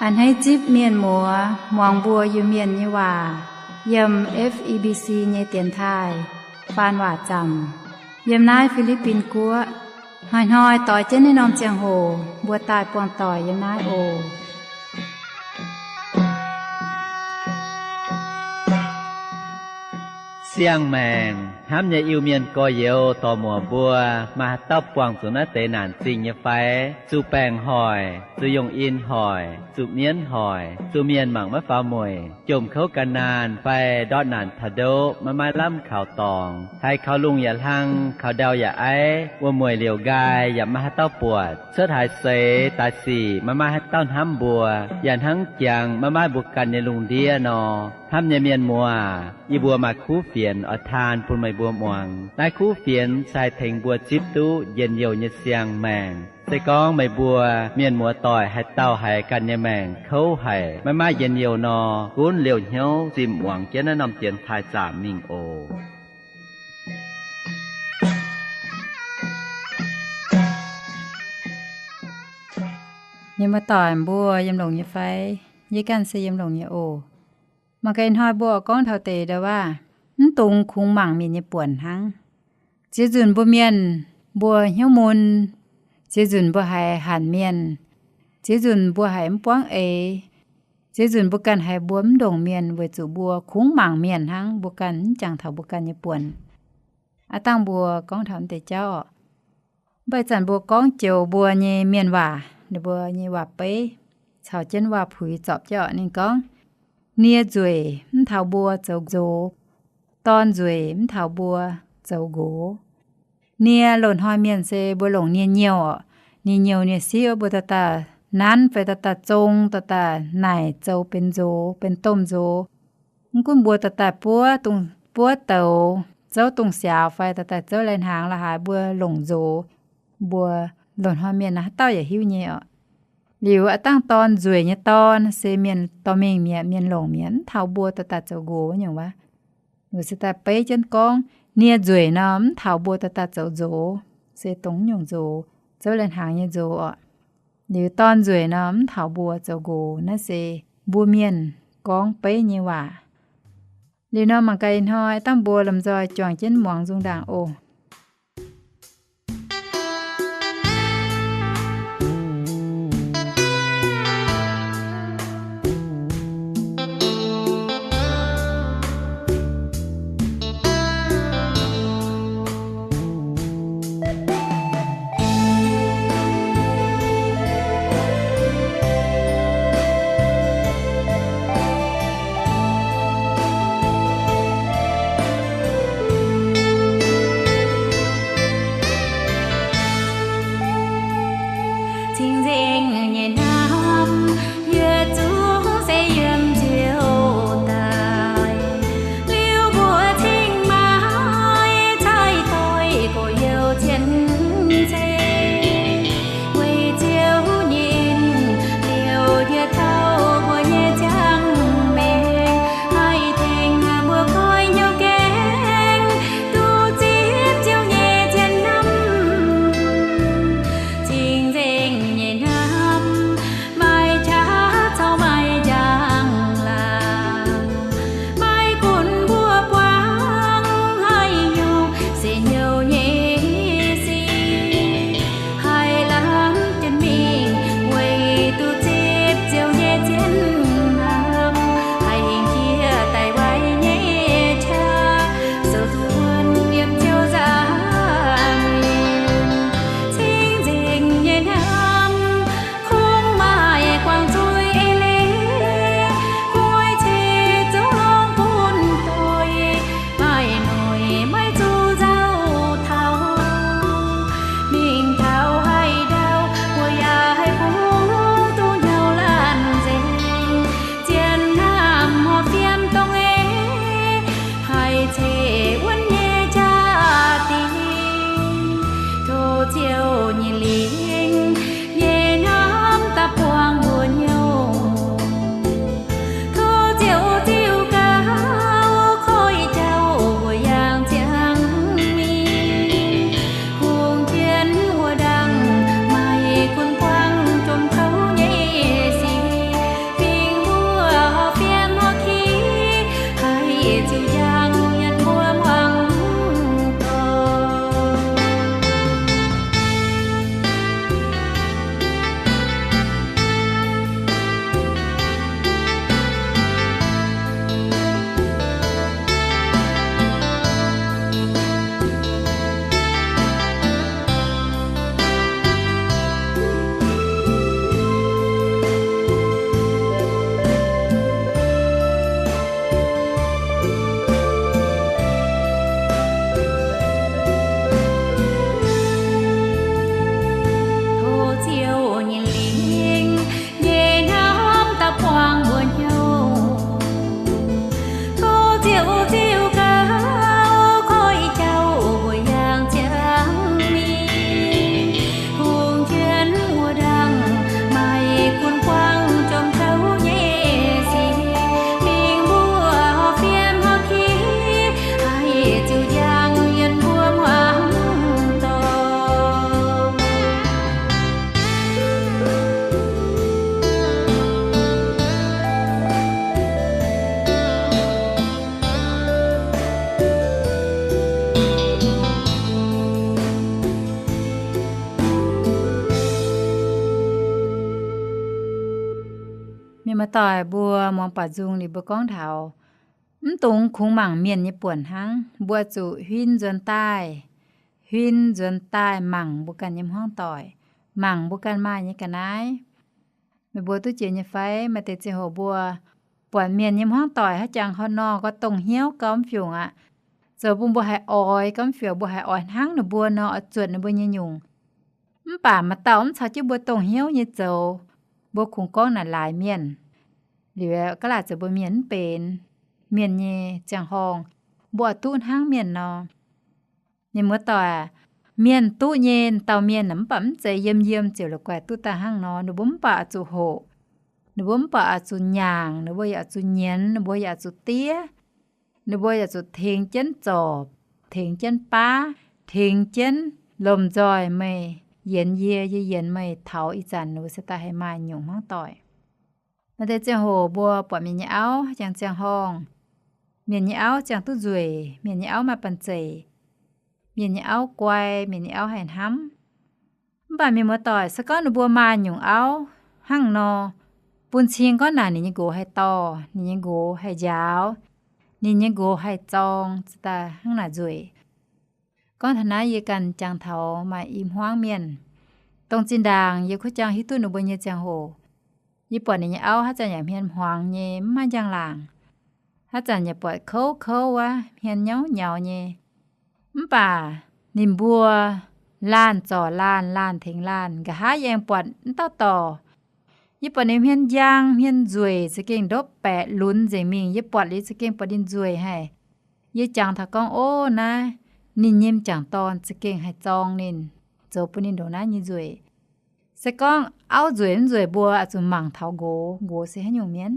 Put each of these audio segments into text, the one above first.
A'hneiv zipv mienh muoz muangx mbuo Iu-Mienh nyei waac yiem F E B C nyei dienx taaih faan waac zaamc yiem naaiv Fi^li^bin Guoqv. Hnoi-hnoi doix jienv naaiv norm ziangh hoc mbuo daaih buangh doic yiem naaiv oc. Siang-maengc hnamv nyei Iu-Mienh gorx-youz dorc-muoc mbuo, maaih haaix dauh buangh zuqc naaiv deix naanc zingh nyei fai? Zuqc baengc hoic, zuqc yongh in hoic, zuqc mienv hoic, zuqc mienh mangc maiv faaux mueic, jomc kouv gan naanh fai ndortv naanc taux ndoqv maiv maaih lamh kaux dorngx, haiz kaux lungh yaac hlang, kaux ndau yaac aiv, wuom-mueic liouc nqaai yaac maiv maaih haaix dauh buatc, cuotv haaix seix daaih sic maiv maaih haaix dauh hnamv mbuo, yaac hnangv jangx maiv maaih mbuo ganh nyei lungh ndiev nor. Hnamv nyei mienh muoz, yie mbuo maaih kuv fienx oix taan bun meih mbuo muangx. Naaiv kuv fienx se haih tengx mbuo zipv duqv njien-youh nyei siang-maengc. Se gorngv meih mbuo mienh muoz doic haaix dauh haiz ganh nyei maengc kouv haic, maiv maaih njien-youh nor, gunv liouh hnyouv zimh muangx jienv naaiv norm dienx taaih zaamc mingh oc. Mienh muoz doic mbuo yiem longx nyei fai? Yie ganh se yiem longx nyei oc. Mangc gaax ih hnoi mbuo gorngv taux deix ndau waac, mv dungx kungx mangc mienh nyei buonc hnangv. Ziex nzunc mbuo mienh mbuo hnyouv mun, ziex nzunc mbuo haiz hanc mienh, ziex nzunc mbuo haiz mv buangv eix, ziex nzunc mbuo ganh haiz mbuo mv ndongc mienh weic zuqc mbuo kungx mangc mienh hnangv, mbuo ganh mv jangx taux mbuo ganh nyei buonc. Aav dangh mbuo gorngv taux mv deix jauv oc. Mv baac ih zanc mbuo gorngv joux mbuo nyei mienh waac, ninh mbuo nyei waac-beiv caux jienv waac-puix zorpc jienv oc. Ninh gorngv, nie nzueic mv taux mbuo zoux nzox, dorn nzueic mv taux mbuo zoux nqox. Nie loz-hnoi mienh se mbuo longc nie nyouh oc. Nie nyouh nie siqv wuov mbuo dauh dauh nanv fai dauh dauh zong, dauh dauh naaic zoux benx nzox, benx domh nzox. Mv gunv mbuo dauh dauh buov, buov douz, zouv dongh siaaux fai dauh dauh zouv lai-hnaangx la'haaix mbuo longc nzox. Mbuo loz-hnoi mienh naaiv haaix dauh yaac hiuv nyei oc. Liuz aav dangh dorn nzueic nyei dorn se mienh dorh mingh mi'aqv, mienh longc mi'aqv, mv taux mbuo dauh dauh zoux nqox nyungc wuov. Weic se daaih beiv jienv gorngv nie nzueic nor mv taux mbuo dauh dauh zoux nzox, se dongh nyungc nzox, zouv lai-hnaangx nyei nzox oc. Liuz dorn nzueic nor mv taux mbuo zoux nqox. Naaiv se mbuo mienh gorngv beiv nyei waac. Liuz nor mangc gaax ih hnoi dangh mbuo lomh nzoih juangc jienv muangx nzung ndaangc oc. Doic mbuo muangx baaux nzung liuz mbuo gorngv taux, mv dungx kungx mangc mienh nyei buonc hnangv. Mbuo zuqc huin nzuonx daaih, huin nzuonx daaih mangc mbuo ganh nyei hmuangv doic, mangc mbuo ganh maaih nyei ga'naaiv. Meih mbuo duqv jiex nyei fai? Maaih deix ziangh hoc mbuo buatc mienh nyei hmuangv doic haaix jangx haaix nor gauh dongh hnyouv gauh mv fiungc aqv. Zoux bun mbuo haih oix gauh mv fiungc, mbuo haih oix hnangv ninh mbuo nor oix zuotc ninh mbuo nyei nyungc. Mv baac maaih dauh mv caux jienv mbuo dongh hnyouv nyei zoux, mbuo kungx gorngv naaic laaix mienh. Liuz ga'laaic zoux mbuo mienh mv benx mienh nyei ziangh horngh, mbuo oix duqv hnangv mienh nor. Mienh muoz doic, mienh duqv nyei dauh mienh mv baac mv zeiz yiem yiem ziouc la'guaih duqv daaih hnangv nor. Ninh mbuo mv baac oix zuqc hoqc, ninh mbuo mv baac oix zuqc nyaangc, ninh mbuo yaac oix zuqc nyienz, ninh mbuo yaac oix zuqc diev, ninh mbuo yaac zuqc tengx jienv zorc, tengx jienv baav, tengx jienv lomh nzoih meih yienx yie, yie yienx meih, taux ih zanc ninh mbuo se daaih haih maaih nyungc hmuangv doic. Maaih deix ziangh hoc mbuo buatc mienh nyei auv haaix jangx ziangh horngh, mienh nyei auv ziangh duqv nzueic, mienh nyei auv maaih banh zeic, mienh nyei auv guai, mienh nyei auv haih hnamv. Mv baac mienh muoz doic, se gorngv ninh mbuo maaih nyungc auv hnangv nor, bun cing gorngv naaic ninh nyei nqox haih dorh, ninh nyei nqox haih njaaux, ninh nyei nqox haih zorng, ziouc daaih hnangv naaic nzueic. Gorngv taux naaiv yie ganh jangx taux maaih i hmuangv mienh, dongh zinh ndaangc yie kuv jangx hiuv duqv ninh mbuo nyei ziangh hoc, yie buatc ninh nyei auv haaix zanc yaac hmien hmuangx nyei, mv maaih njang-laangc. Haaix zanc yaac buatc kouv kouv wuov, hmien nyauv nyaux nyei. Mv baac ninh mbuo laanh zorc laanh, laanh tengx laanh. Nqa'haav yie aengx buatc m'dauh dorc, yie buatc ninh hmien njang, hmien nzueic, za'gengh ndopv baeqc lunx nzengc mingh. Yie buatc liuz za'gengh buatc ninh nzueic haic. Yie jangx taux gorngv, ov, naaiv ninh nyei m'jangc dorn za'gengh haih zorng ninh, zoux bun ninh ndongc naaiv nyei nzueic. Se gorngv auv nzueic mv nzueic mbuo oix zuqc mangc taux nqox, nqox se haaix nyungc mienh.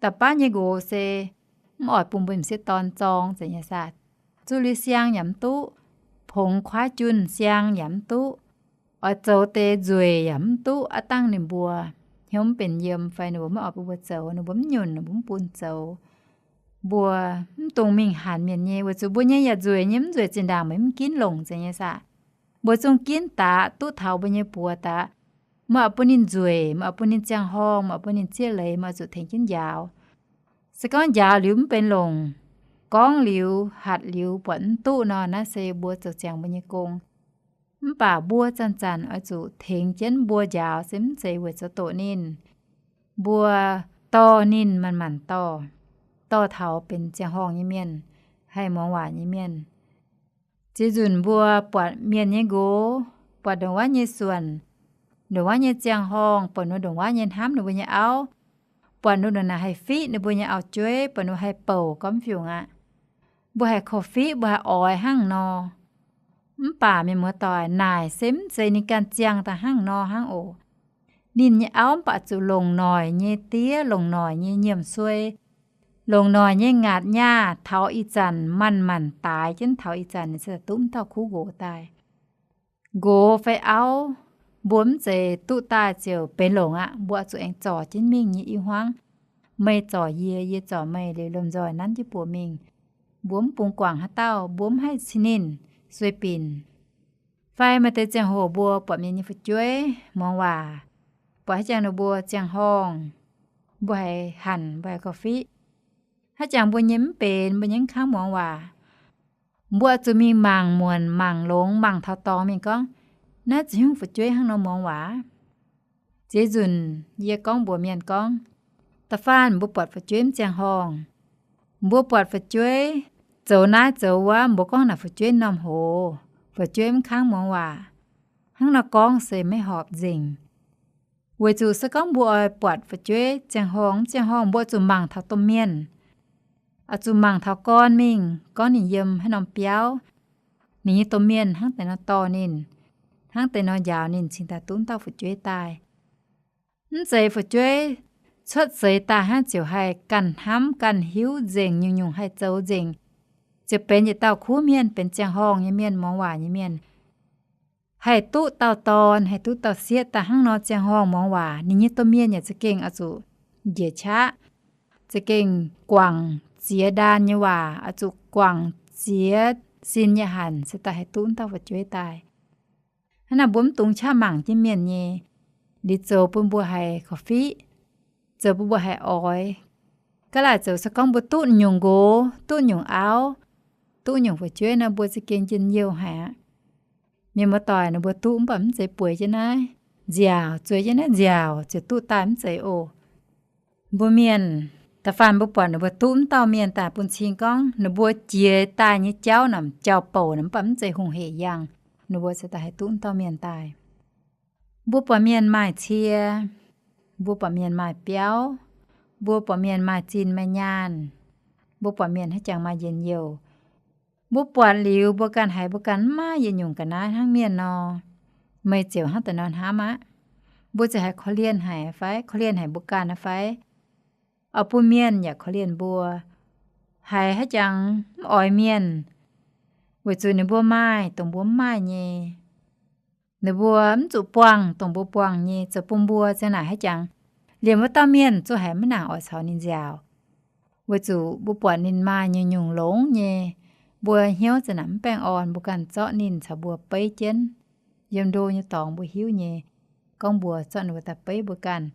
Da'baav nyei nqox se mv oix bun mbuo m'sieqv dorn zorng zeiz nyei saah. Zuqv liuz siang yaac mv duqv, pongx kuaaiv junh siang yaac mv duqv, oix zoux deix nzueic yaac mv duqv. Aav dangh ninh mbuo hnyouv mv benx yiem fai ninh mbuo maiv oix bun mbuo zoux, ninh mbuo mv nyunc, ninh mbuo mv bun zoux, mbuo mv dungx mingh hanc mienh nyei, weic zuqc mbuo nyei yaac nzueic nyei, mv nzueic zinh ndaangc meih mv ginv longc zeiz nyei saah. Mbuo zungv ginv daaih duqv taux mbuo nyei buoz daaih, meih oix bun ninh nzueic, meih oix bun ninh ziangh horngh, meih oix bun ninh zieqv leiz, meih oix zuqc tengx jienv njaaux. Se gorngv njaaux liuz mv benx longc, gorngv liuz, hatc liuz buatc mv duqv nor, naaiv se mbuo zoux ziangx mbuo nyei gong. Mv baac mbuo zanc-zanc oix zuqc tengx jienv mbuo njaaux se mv zeiz weic zoux doqc ninh. Mbuo dorh ninh manc-manc dorh, dorh taux benx ziangh horngh nyei mienh, haih muangx waac nyei mienh. Ziex nzunc mbuo buatc mienh nyei nqox, buatc ndongc wuov nyei suonc, ndongc wuov nyei ziangh horngh, buatc ninh ndongc wuov nyei hnamv ninh mbuo nyei auv, buatc ninh ndongc naaic haih fiqv ninh mbuo nyei auv-jueiv, buatc ninh haih bouc gormx fiungc aqv. Mbuo haih korv-fiqv, mbuo haih oix hnangv nor. Mv baac mienh muoz-doic, naaic se mv zeiz ninh ganh ziangh daaih hnangv nor hnangv oc. Ninh nyei auv mv baac zuqc longc noic nyei diev, longc noic nyei nyiemc suei, longc noic nyei ngaatc nyaah taux ih zanc manc-manc daaix jienv, taux ih zanc ninh se duqv mv dauh kuv nqox daaih. Nqox fai auv, mbuo mv zeiz duqv daaih ziouc benx longc aqv. Mbuo oix zuqc aengx zorc jienv mingh nyei i hmuangv. Meih zorc yie, yie zorc meih, liuz lomh nzoih nanv jienv buoz mingh. Mbuo mv bungx guangc haaix dauh, mbuo mv haih cin ninh sueih binc. Fai maaih deix ziangh hoc mbuo buatc mienh nyei fu'jueiv muangx waac, buatc haaix jangx ninh mbuo ziangh horngh, mbuo haiz hanc, mbuo haiz korv-fiqv. Haaix jangx mbuo nyei mv benx, mbuo nyei mv kangv muangx waac, mbuo oix zuqc mingh mangc muonc, mangc longx, mangc taux dorngx mingh gorngv, naaiv zuqc hnyungv fu'jueiv hnangv nor muangx waac. Ziex nzunc yie gorngv mbuox mienh gorngv, da'faanh mbuo buatc fu'jueiv mv ziangh horngh, mbuo buatc fu'jueiv zoux naaiv zoux wuov, mbuo gorngv naaic fu'jueiv m'normh hoz, fu'jueiv mv kangv muangx waac, hnangv nor gorngv se maiv horpc nzengc. Weic zuqc se gorngv mbuo oix buatc fu'jueiv ziangh horngh mv ziangh horngh, mbuo zuqc mangc taux domh mienh, oix zuqc mangc taux gorn mingh, gorngv ninh yiem haaix norm biauv, ninh nyei domh mienh hnangv deix nor dorh ninh, hnangv deix nor njaaux ninh cingx daaih duqv dauh fu'jueiv daaih. Mv zeiz fu'jueiv cuotv seix daaih hnangv ziouc haih ganh hnamv ganh hiuv nzengc, nyungc-nyungc haih zoux nzengc, ziouc benx yietc dauh kuv mienh, benx ziangh horngh nyei mienh, muangx waac nyei mienh. Haih duqv dauh dorn, haih duqv dauh sieqv daaih hnangv nor ziangh horngh muangx waac, ninh nyei domh mienh yaac za'gengh oix zuqc njiec qaqv, za'gengh guangc ziex ndaan nyei waac, oix zuqc guangc ziex sin nyei hanc se daaih haih duqv dauh fu'jueiv daaih. Hnangv naaic mbuo mv dungx qaqv mangc jienv mienh nyei, liuz zoux bun mbuo haiz korv-fiqv. zoux bun mbuo haiz oix. Gaav laaic zoux se gorngv mbuo duqv nyungc nqox, duqv nyungc auv, duqv nyungc fu'jueiv nor, mbuo za'gengh njien-youh haic aqv. Mienh muoz-doic, ninh mbuo duqv mv baac mv zeiz bueix jienv naaiv nziaauc, zueiz jienv naaiv nziaauc ziouc duqv daaih, mv zeiz oc. Mbuo mienh, da'faanh mbuo buatc ninh mbuo duqv wuov dauh mienh daaih bun cing gorngv ninh mbuo jiex daaih nyei jauv naaic jauv-bouc naaic mv baac mv zeiz hungh heic yangh, ninh mbuo ziouc daaih haih duqv wuov dauh mienh daaih. Mbuo buatc mienh maaih cie, mbuo buatc mienh maaih biauv, mbuo buatc mienh maaih zinh maaih nyaanh, mbuo buatc mienh haaix jangx maaih njien-youh. Mbuo buatc liuz mbuo ganh haiz mbuo ganh mv maaih yietc nyungc ga'naaiv hnangv mienh nor, meih ziouc hnangv deix nor hnamv aqv. Mbuo ziouc haiz korv-lienh haic fai? Korv-lienh haic mbuo ganh aqv fai? Oix bun mienh yaac korv-lienh mbuo, haiz haaix jangx mv oix mienh, weic zuqc ninh mbuo maaih dongh mbuo mv maaih nyei. Ninh mbuo mv zuqc buangh dongh mbuo buangh nyei, zoux bun mbuo ziang naaic haaix jangx liemh wuov dauh mienh zuqc haiz maiv nangc oix caux ninh nziaauc. Weic zuqc mbuo buatc ninh maaih nyungc-nyungc longx nyei, mbuo hnyouv ziang naaic mv baengh orn, mbuo ganh zorqv ninh caux mbuo beiv jienv. Yiem ndo nyei dorngx mbuo hiuv nyei, gorngv mbuo zorqv ninh mbuo daaih beiv mbuo ganh,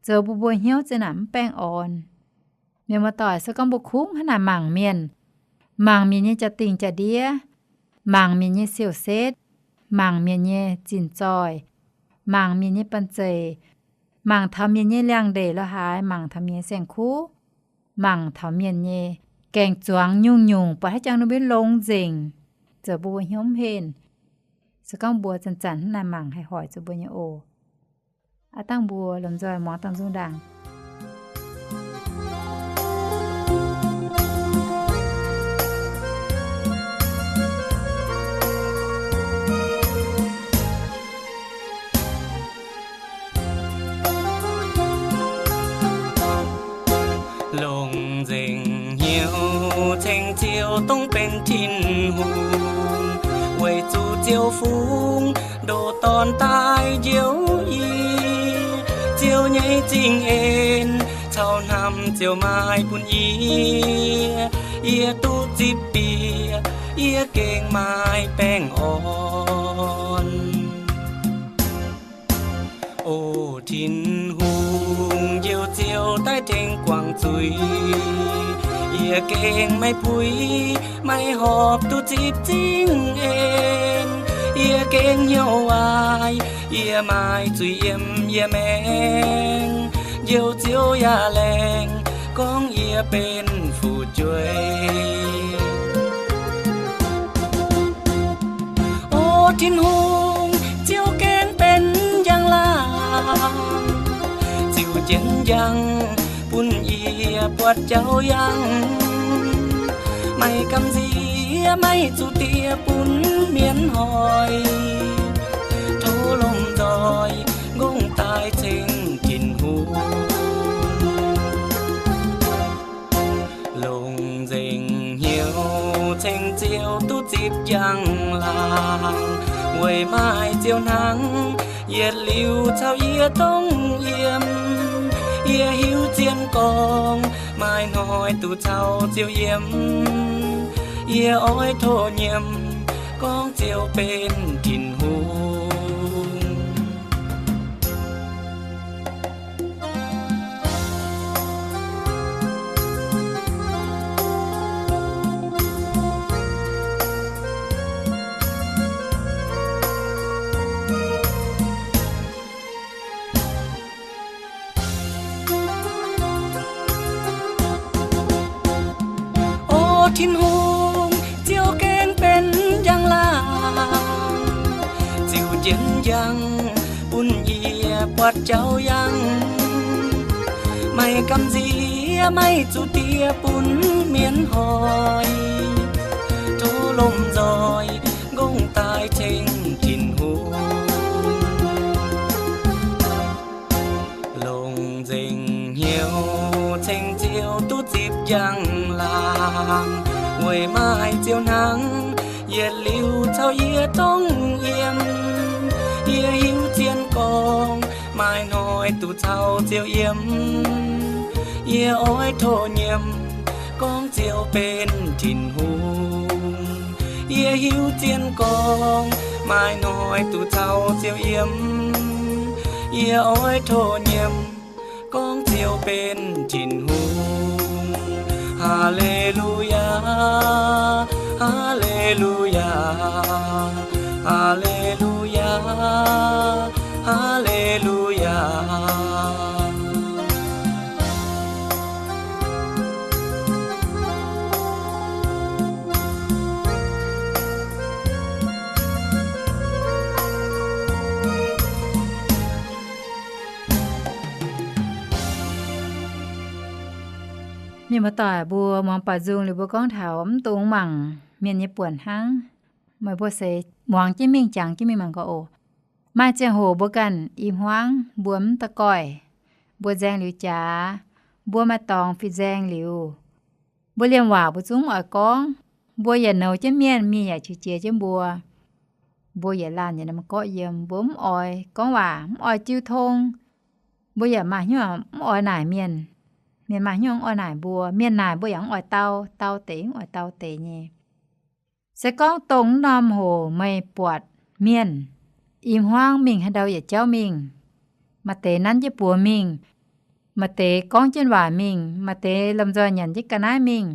zoux bun mbuo hnyouv ziang naaic mv baengh orn. Mienh muoz-doic, se gorngv mbuo kungx hnangv naaic mangc mienh, mangc mienh nyei jaa-dingh jaa-ndiev, mangc mienh nyei siou-setv, mangc mienh nyei zinh zoih, mangc mienh nyei banh zeic, mangc taux mienh nyei liangx ndeic lo haaix, mangc taux mienh nyei saeng-kuv, mangc taux mienh nyei gaeng-zuangx nyungc-nyungc, buatc haaix jangx ninh mbuo longx nzengc, zoux bun mbuo hnyouv mv henh. Se gorngv mbuo zanc-zanc hnangv naaic mangc, haih hoic zuqc mbuo nyei oc. Aav dangh mbuo lomh nzoih muangx dangh nzung ndaangc. Longc nzengc hnyouv ceng Ziouv dongh benx Tin-Hungh, weic zuqc Ziouv fungx ndoh Dorn daaih njoux yie. Ziouv nyei zingh en caux hnamv Ziouv maaih bun yie. Yie duqv zipv bieqc, yie gengh maaih baengh orn. O Tin-Hungh, Njoux Ziouv daaih tengx guangc zuiz, yie gengh maiv puix, maiv horpc duqv zipv zingh en. Yie gengh hnyouv waaic, yie maaih zuiz yiem yie maengx. Njoux Ziouv yaac laengz gorngv yie benx fu'jueiv. O Tin-Hungh, Ziouv gengh benx njang-laangc, ziux jienv njang bun yie buatc jauv yangh. Maaih gamh nziex maaih zuqc diex bun mienh hoic, tov lomh nzoih ngongh daaih ceng Tin-Hungh. Longc nzengc hnyouv ceng Ziouv duqv zipv njang-laangc, weic maaih Ziouv hnangv, yietc liuz caux yie dongh yiem. Yie hiuv zien gorngv maaih hnoi duqv caux Ziouv yiem. Yie oix tov nyiemc gorngv Ziouv benx Tin-Hungh. O Tin-Hungh, Ziouv gengh benx njang-laangc, ziux jienv njang bun yie buatc jauv yangh. Maaih gamh nziex maaih zuqc diex bun mienh hoic, tov lomh nzoih ngongh daaih ceng Tin-Hungh. Longc nzengc hnyouv ceng Ziouv duqv zipv njang-laangc, weic maaih Ziouv hnangv, yietc liuz caux yie dongh yiem. Yie hiuv zien gorngv maaih hnoi duqv caux Ziouv yiem. Yie oix tov nyiemc gorngv Ziouv benx Tin-Hungh. Yie hiuv zien gorngv maaih hnoi duqv caux Ziouv yiem. Yie oix tov nyiemc Gorngv Ziouv benx Tin-Hungh. Haa^le^lu^yaa, haa^le^lu^yaa, haa^le^lu^yaa, haa^le^lu^yaa. Mienh muoz-doic mbuo muangx baaux nzung liuz mbuo gorngv taux mv dungx mangc mienh nyei buonc hnangv. Meih mbuo seix muangx jienv mingh, jangx jienv mingh mangc gaax oc. Maaih ziangh hoc mbuo ganh i hmuangv mbuo mv da'goih, mbuo nzaeng liuz jaax, mbuo maaih dorngx fih nzaeng liuz, mbuo liemh waac mbuo zungv mv oix gorngv. Mbuo yaac nouz jienv mienh, mienh yaac qiex jiez jienv mbuo. Mbuo yietc laanh yietc norm gorqv yiem, mbuo mv oix gorngv waac, mv oix jiu tong. Mbuo yaac maaih hnyouv mv oix naaic mienh, mienh maaih hnyouv mv oix naaic mbuo, mienh naaic mbuo yaac mv oix dau, dau deix mv oix dau deix nyei. Se gorngv dongh wuov norm hoc meih buatc mienh i hmuangv mingh haaix ndau yietc jauv mingh, maaih deix nanv jienv buoz mingh, maaih deix gorngv jienv waac mingh, maaih deix lomh nzoih nyanc jienv ga'naaiv mingh,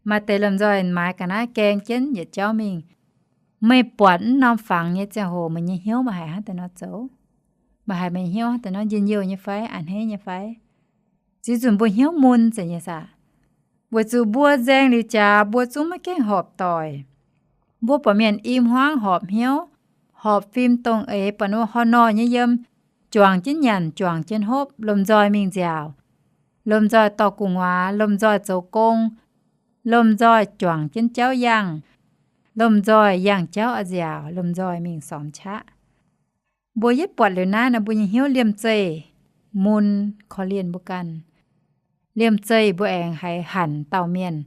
maaih deix lomh nzoih maaiz ga'naaiv gaeng jienv yietc jauv mingh, meih buatc wuov norm fangx nyei ziangh hoc meih nyei hnyouv maaih haiz hnangv deix nor zoux? Maaih haiz meih nyei hnyouv hnangv deix nor njien-youh nyei fai, a'hneiv nyei fai? Ziux nzunc mbuo hnyouv mun zeiz nyei saah? Weic zuqc mbuo nzaeng liuz jaax mbuo zungv maiv gaengh horpc doic. Mbuo buatc mienh i hmuangv horpc hnyouv, horpc fim dongh eix buatc wuov horh nor nyei yiem, juangc jienv nyanc, juangc jienv hopv, lomh nzoih mingh nziaauc, lomh nzoih dorh gu'nguaaz, lomh nzoih zoux gong, lomh nzoih juangc jienv jauv yangh, lomh nzoih yangh jauv a'nziaauc, lomh nzoih mingh sormx qaqv. Mbuo yietv buatc liuz naaiv nor mbuo nyei hnyouv liemh zeih mun korv-lienh mbuo ganh. Liemh zeih mbuo aengx haiz hanc dauh mienh,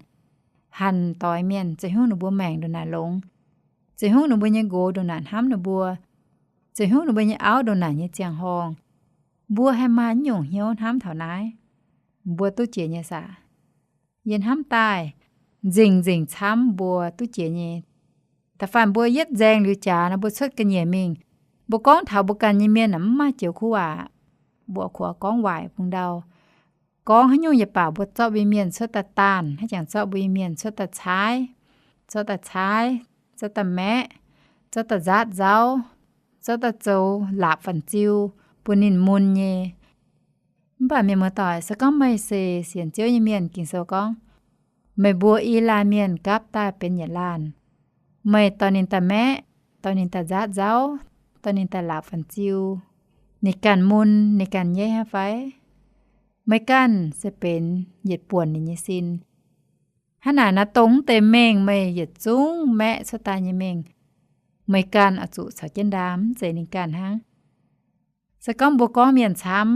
hanc doix mienh, ziouc hnyouv ninh mbuo maengc ndongc naaic longx, ziouc hnyouv ninh mbuo nyei nqox ndongc naaic hnamv ninh mbuo, ziouc hnyouv ninh mbuo nyei auv ndongc naaic nyei ziangh horngh. Mbuo haih maaih nyungc hnyouv hnamv taux naaiv, mbuo duqv jiex nyei saah? Yie hnamv daaih, nzengc-nzengc camv mbuo duqv jiex nyei. Da'faanh mbuo yietv nzaeng liuz jaax nor mbuo cuotv ga'nyiec mingh, mbuo gorngv taux mbuo ganh nyei mienh aeqv, mv maaih joux kuv waac, mbuo kuv gorngv waaic bung ndau. Gorngv haaix nyungc yietc baac mbuo zorqv mbuo nyei mienh cuotv daaih daanh, haaix jangx zorqv mbuo nyei mienh cuotv daaih caaiv, zorqv daaih caaiv, zorqv daaih maeqv, zorqv daaih nzaatv nzauv, zorqv daaih zoux laapc fan-ziu bun ninh mun nyei. Mv baac mienh muoz-doic, se gorngv meih se sienx Ziouv nyei mienh, Ging-Sou gorngv, meih mbuo i laanh mienh gapv daaih benx yietc laanh, meih dorh ninh daaih maeqv, dorh ninh daaih nzaatv nzauv, dorh ninh daaih laapc fan-ziu, ninh ganh mun, ninh ganh nyeiv hnangv fai? Meih ganh se benx yietc buonc ninh nyei sin. Hnangv naaic nor, dongh wuov deix mengh meih yietc zungv maeqv cuotv daaih nyei mengh, meih ganh oix zuqc caux jienv ndaam, mv zeiz ninh ganh hnangv. Se gorngv mbuo gorngv mienh camv,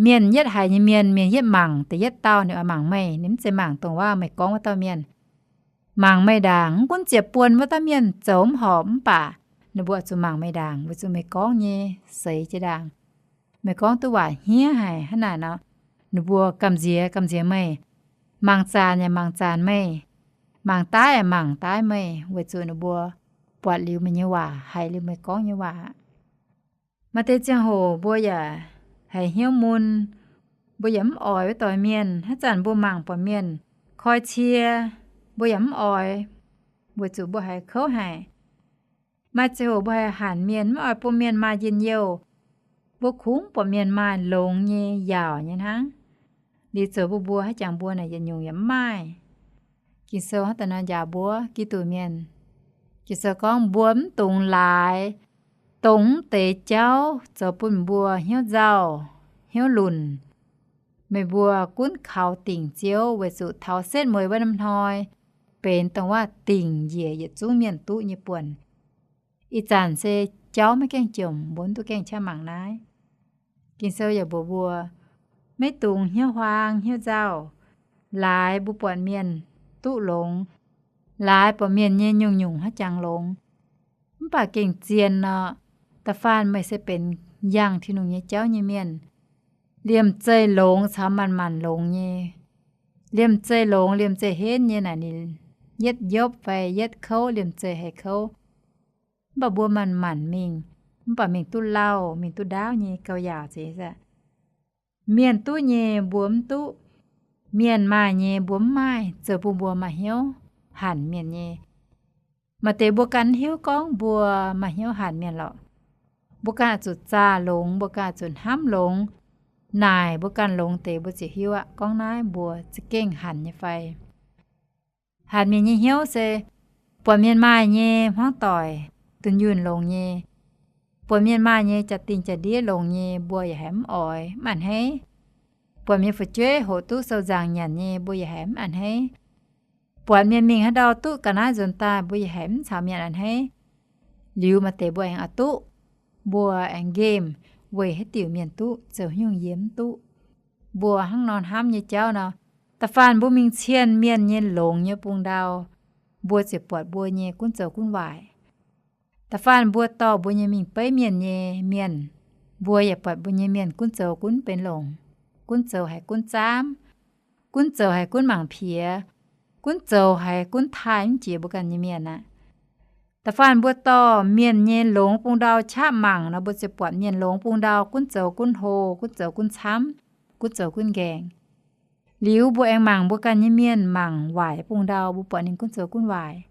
mienh yietv haiz nyei mienh, mienh yietv mangc da'yietv dauh ninh oix mangc meih, ninh mv zeiz mangc dongh waac meih gorngv wuov dauh mienh. Mangc meih ndaangc, mv gunv ziepc buonc wuov dauh mienh zoux mv horpc mv baac ninh mbuo oix zuqc mangc meih ndaangc weic zuqc meih gorngv nyei seix jiex ndaangc. Meih gorngv duqv waac hniev haic hnangv naaic nor, ninh mbuo gamh nziex gamh nziex meih, mangc zaanc yaac mangc zaanc meih, mangc daaih yaac mangc daaih meih, weic zuqc ninh mbuo buatc liuz meih nyei waac, haiz liuz meih gorngv nyei waac. Maaih deix ziangh hoc mbuo yaac haiz hnyouv mun, mbuo yaac mv oix wuov doix mienh. Haaix zanc mbuo mangc buatc mienh koi cie, mbuo yaac mv oix, weic zuqc mbuo haiz kouv haic. Maaih ziangh hoc mbuo haiz hanc mienh, mv oix bun mienh maaih njien-youh. Mbuo kungx buatc mienh maaih longx nyei, yaauc nyei hnangv. Liuz zoux mbuo, mbuo haaix jangx mbuo naaic yietc nyungc yaac mv maaih. Ging-Sou hnangv daaih nor njaaux mbuo Giduc mienh, Ging-Sou gorngv mbuo mv dungx laaix dongh mv deix jauv zoux bun mbuo hnyouv nzauh, hnyouv lunc. Meih mbuo gunv kaux dingc Ziouv weic zuqc taux setv mueiz wuov norm hnoi benx dongh waac dingc njiec yietc zungv mienh duqv nyei buonc. Ih zanc se jauv maiv gaengh jomc, mbuo mv duqv gaengh qaqv mangc naaiv. Ging-Sou yaac mbuox mbuo, maiv dungx hnyouv huaang hnyouv nzauh. Laaix mbuo buatc mienh duqv longx, laaix buatc mienh nyei nyungc-nyungc haaix jangx longx, mv baac gengh zien nor, da'faanh meih se benx yangh Tin-Hungh nyei jauv nyei mienh, liemh zeih longx caux manc-manc longx nyei. Liemh zeih longx, liemh zeih henv nyei naaic ninh yietv yopv fai yietv kouv, liemh zeih haih kouv. Mv baac mbuo manc-manc mingh, mv baac mingh duqv lauh, mingh duqv ndaauv nyei gauh yaauc zeiz aqv. Mienh duqv nyei mbuo mv duqv, mienh maaih nyei mbuo mv maaih, zoux bun mbuo maaih hnyouv hanc mienh nyei. Maaih deix mbuo ganh hiuv gorngv mbuo maaih hnyouv hanc mienh lorqc. Mbuo ganh oix zuqc zaah longx, mbuo ganh oix zuqc hnamv longx, naaic mbuo ganh longx deix mbuo ziouc hiuv aqv gorngv naaiv mbuo za'gengh hanc nyei fai. Hanc mienh nyei hnyouv se buatc mienh maaih nyei hmuangv doic dunh yunh longx nyei, buatc mienh maaih nyei jaa-dingh jaa-ndiev longx nyei, mbuo yaac haiz mv oix mv a'hneiv. Buatc mienh fu'jueiv hoqc duqv sou nzaangc nyanc nyei, mbuo yaac haiz mv a'hneiv. Buatc mienh mingh haaix ndau duqv ga'naaiv nzuonx daaih, mbuo yaac haiz mv caux mienh a'hneiv. Liuz maaih deix mbuo aengx oix duqv, mbuo aengx nqemh weic haaix diuc mienh duqv, zoux haaix nyungc yie mv duqv. Mbuo hnangv nor hnamv nyei jauv nor, da'faanh mbuo mingh cienh mienh nyei longx nyei bung ndau, mbuo ziouc buatc mbuo nyei gunv zoux gunv waaic. Da'faanh mbuo dorh mbuo nyei mingh beiv mienh nyei mienh, mbuo yaac buatc mbuo nyei mienh gunv zoux gunv benx longc, gunv zoux haiz gunv zaamv, gunv zoux haiz gunv mangc piex, gunv zoux haiz gunv taaih mv jiex mbuo ganh nyei mienh aqv. Da'faanh mbuo dorh mienh nyei longx bung ndau qaqv mangc nor, mbuo ziouc buatc mienh longx bung ndau gunv zoux gunv hlo, gunv zoux gunv camv, gunv zoux gunv nqaengc. Liuz mbuo aengx mangc mbuo ganh nyei mienh mangc waaic bung ndau, mbuo buatc ninh gunv zoux gunv waaic,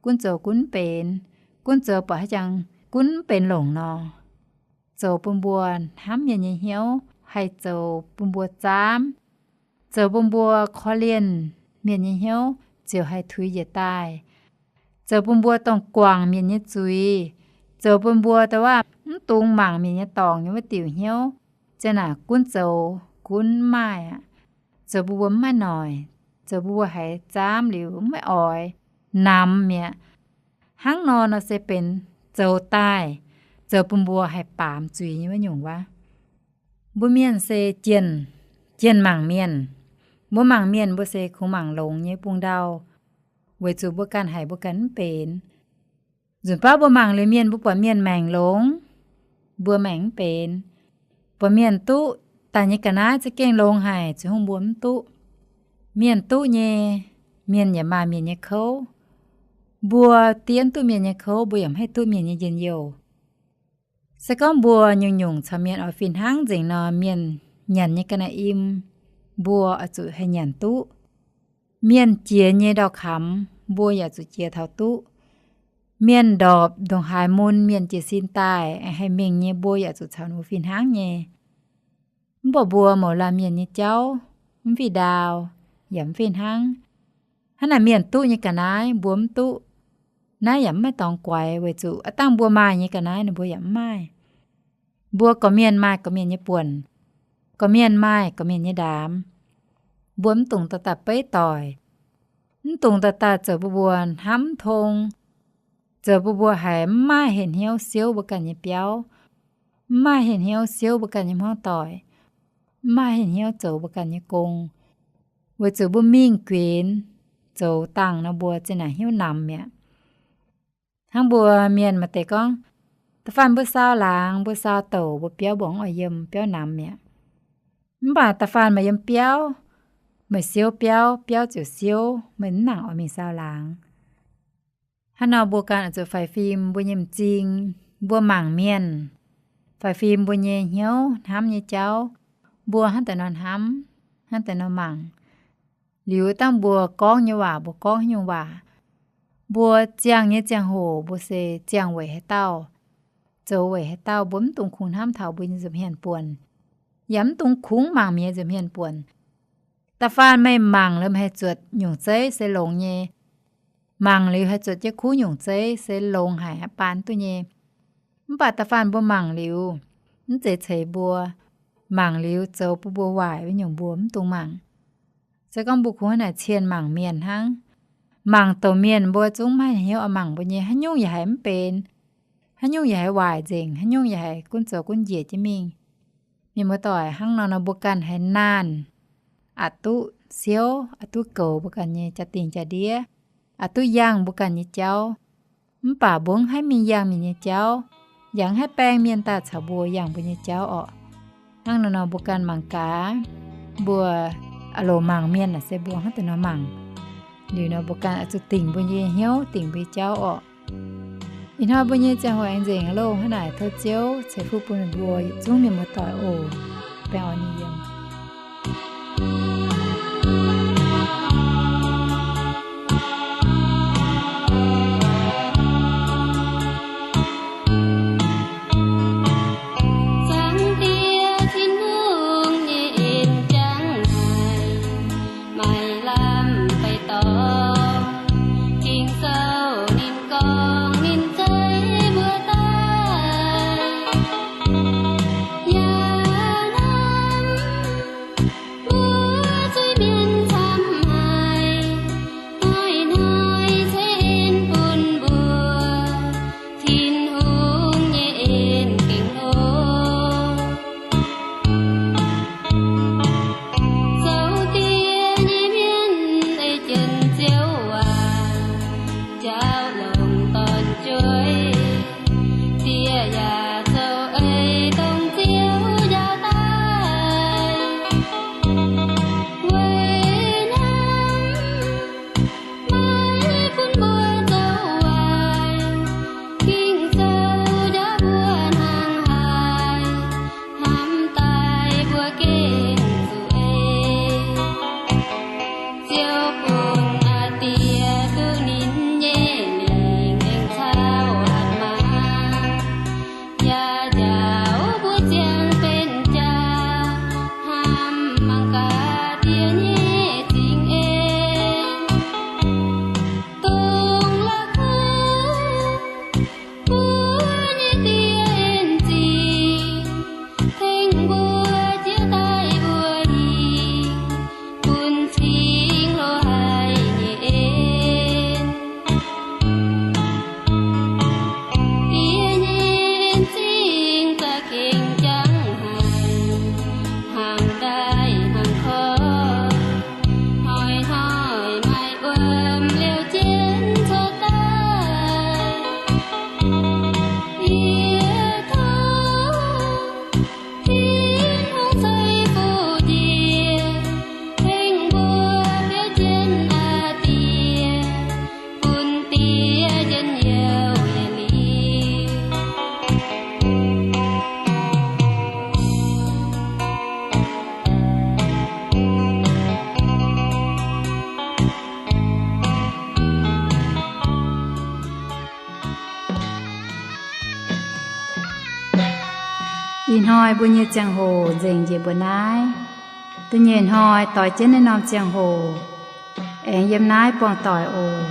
gunv zoux gunv benx, gunv zoux buatc haaix jangx gunv benx longc nor, zoux bun mbuo hnamv mienh nyei hnyouv haih zoux bun mbuo zaamv, zoux bun mbuo korv-lienh mienh nyei hnyouv ziouc haih tuix njiec daaih, zoux bun mbuo dongh guangc mienh nyei zuiz, zoux bun mbuo dongh waac mv dungx mangc mienh nyei dorngc nyei wuov diuc hnyouv, ziang naaic gunv zoux gunv mv maaih aqv. Zoux bun mbuo mv maaih noic, zoux bun mbuo haiz zaamv liuz mv maaih oix, namx mi'aqv. Hnangv nor nor se benx zoux daaih, zoux bun mbuo haih baamz zuiz nyei wuov nyungc waac. Mbuo mienh se jienh, jienh mangc mienh. Mbuo mangc mienh mbuo se kungx mangc longx nyei bung ndau, weic zuqc mbuo ganh haic mbuo ganh mv benx. Nzunc baav mbuo mangc liuz mienh, mbuo buatc mienh maengc longx, mbuo maengc mv benx. Buatc mienh duqv daaih nyei ga'naaiv za'gengh longx haic, ziouc hungh mbuo mv duqv. Mienh duqv nyei, mienh yaac maaih mienh nyei kouv. Mbuo diev duqv mienh nyei kouv, mbuo yaac mv haih duqv mienh nyei njien-youh. Se gorngv mbuo nyungc-nyungc caux mienh oix fih hnangv nzengc nor, mienh nyanc nyei ga'naaiv-im, mbuo oix zuqc haih nyanc duqv. Mienh jiex nyei ndau-kamx, mbuo yaac zuqc jiex taux duqv. Mienh ndorpc ndongc haaix mun mienh jiez sin daaih aengx haih mingh nyei, mbuo yaac zuqc caux ninh mbuo fih hnangv nyei. Mv baac mbuo mouz laanh mienh nyei jauv, mv fih ndaau, yaac mv fih hnangv. Hnangv naaic mienh duqv nyei ga'naaiv mbuo mv duqv. Naaiv yaac mv maaih dorngx guaix weic zuqc aav dangh mbuo maaih nyei ga'naaiv ninh mbuo yaac mv maaih. Mbuo gorqv-mienh maaih gorqv-mienh nyei buonc, gorqv-mienh maaih gorqv-mienh nyei ndaamv. Mbuo mv dungx daaih daaih beiv doic, mv dungx daaih daaih zoux bun mbuo hnamv mv tong, zoux bun mbuo haiz mv maaih henh hnyouv siouv mbuo ganh nyei biauv, mv maaih henh hnyouv siouv mbuo ganh nyei hmuangv doic, mv maaih henh hnyouv zoux mbuo ganh nyei gong, weic zuqc mbuo mingh guenx zoux dangh nor mbuo ziang naaic hnyouv namx mi'aqv. Hnangv mbuo mienh maaih deix gorngv, da'faanh mbuo saau laangz, mbuo saau douc, mbuo biauv mbuo mv oix yiem, biauv namx mi'aqv. Mv baac da'faanh meih yiem biauv, meih siouv biauv, biauv ziouc siouv, meih mv nangc oix mingh saau laangz. Hnangv nor mbuo ganh oix zuqc faix fim mbuo nyei m'zing, mbuo mangc mienh, faix fim mbuo nyei hnyouv hnamv nyei jauv, mbuo hnangv deix nor hnamv, hnangv deix nor mangc. Liuz dangh mbuo gorngv nyei waac, mbuo gorngv haaix nyungc waac, mbuo ziangh nyei ziangh hoc mbuo se ziangh weic haaix dauh, zoux weic haaix dauh, mbuo mv dungx kungx hnamv taux mbuo nyei nza'hmien buonc, yaac mv dungx kungx mangc mienh nyei nza'hmien buonc. Da'faanh meih mangc liuz meih haih zuotc nyungc zeiv se longx nyei. Mangc liuz haih zuotc jienv kuv nyungc zeiv se longx haic, baan duqv nyei. Mv baac da'faanh mbuo mangc liuz, mv zeiz ceix mbuo, mangc liuz zoux bun mbuo waaic wuov nyungc mbuo mv dungx mangc. Se gorngv mbuo kungx hnangv naaic cienh mangc mienh hnangv, mangc douc mienh mbuo zungv maiv hnyouv oix mangc mbuo nyei, haaix nyungc yaac haiz mv benx, haaix nyungc yaac haiz waaic nzengc, haaix nyungc yaac haiz gunv zoux gunv njiec jienv mingh. Mienh muoz-doic, hnangv nor nor mbuo ganh haiz naanh aqc duqv siouv, aqc duqv goux mbuo ganh nyei jaa-dingh jaa-ndiev, aqc duqv yangh mbuo ganh nyei jauv. Mv baac mbuo mv haih mingh yangh mienh nyei jauv, yaac mv haih baeng mienh daaih caux mbuo yangh mbuo nyei jauv orqc. Hnangv nor nor mbuo ganh mangc gaax, mbuo a'loc mangc mienh naaic se mbuo hnangv deix nor mangc. Liuz nor mbuo ganh oix zuqc dingc mbuo nyei hnyouv, dingc mbuo nyei jauv orqc. Ih hnoi mbuo nyei ziangh hoc aengx nzengc aqv loh. Hnangv naaic tov Ziouv ceix fuqv bun mbuo yietc zungv mienh muoz-doic oc. Baengh orn nyei yiem. lamh baeqc dorngx. Ging-Sou ninh gorngv ninh zeiv mbuo daaih, yaac hnamv mbuo zuiz-mienh camv haic, hnoi-hnoi ceix en bun mbuo Tin-Hungh nyei en gengh hlo. Zoux die nyei mienh ei jienv Ziouv waac njaaux longc dorn-jueiv. Die yaac zoux ei dongh Ziouv njaaux daaih. Weic hnangv maiv bun mbuo zoux waaic, Ging-Sou njaaux mbuo hnangv haaix, hnamv daaih mbuo gengh zuqc ei. Ziouv bun aa Die duqv ninh nyei lingc aengx caux hatc maaz, yaac njaaux mbuo ziangh benx jaax, hnamv mangc gaax Die nyei zingx en, dongh la'kuqv mbuo nyei Die en zingx, tengx mbuo jiex daaih mbuo hingh, bun cingx loz-haih nyei en. Die nyei en zingx za'gengh jangx haic, hnaangx ndaaih hnaangx korv, hnoi-hnoi maaih wuom liouh jienv cuotv daaih. Yie tov Tin-Hungh ceix fuqv njiec, tengx mbuo biaux jienv aa Die, bun Die njien-youh yietc liuz. Ih hnoi mbuo nyei ziangh hoc nzengc njiec mbuo naaiv. Da'nyeic hnoi doix jienv naaiv norm ziangh hoc aengx yiem naaiv buangh doic oc.